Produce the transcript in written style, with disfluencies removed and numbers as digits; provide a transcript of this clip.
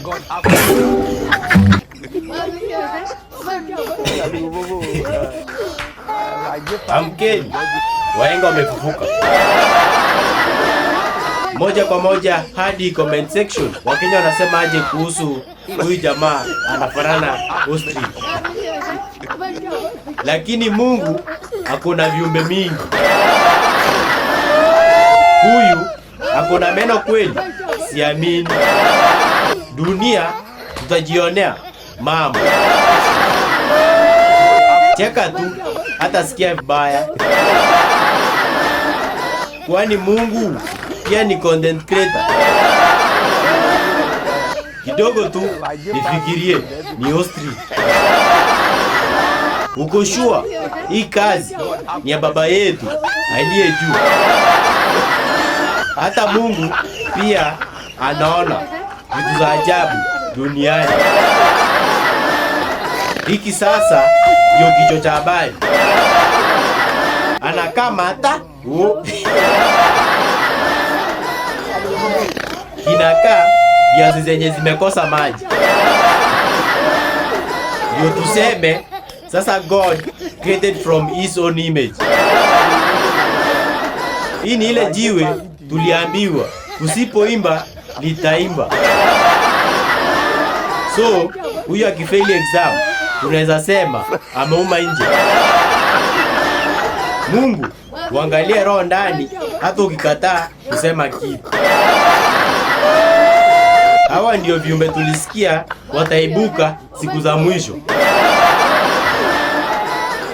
God have Amkeni, wahenga wamefufuka. Moja kwa moja hadi comment section. Wakenya wanasema aje kuhusu huyu jamaa anafanana ostrich? Lakini Mungu akona viumbe mingi. Huyu akona meno kweli? Siamini. Dunia tutajionea mama. Cheka tu, hata sikia vibaya. Kwani Mungu pia ni content creator? Kidogo tu nifikirie ni ostrich. Uko sure hii kazi ni ya baba yetu aliye juu? Hata Mungu pia anaona vitu za ajabu duniani. Hiki sasa ndio kichwa cha habari. Anakaa mata oh. Kinakaa viazi zenye zimekosa maji. Ndio tuseme sasa God created from his own image. Hii ni ile jiwe tuliambiwa usipoimba litaimba. So huyu akifeli exam tunaweza sema ameuma nje. Mungu uangalie roho ndani, hata ukikataa kusema kitu. Hawa ndio viumbe tulisikia wataibuka siku za mwisho.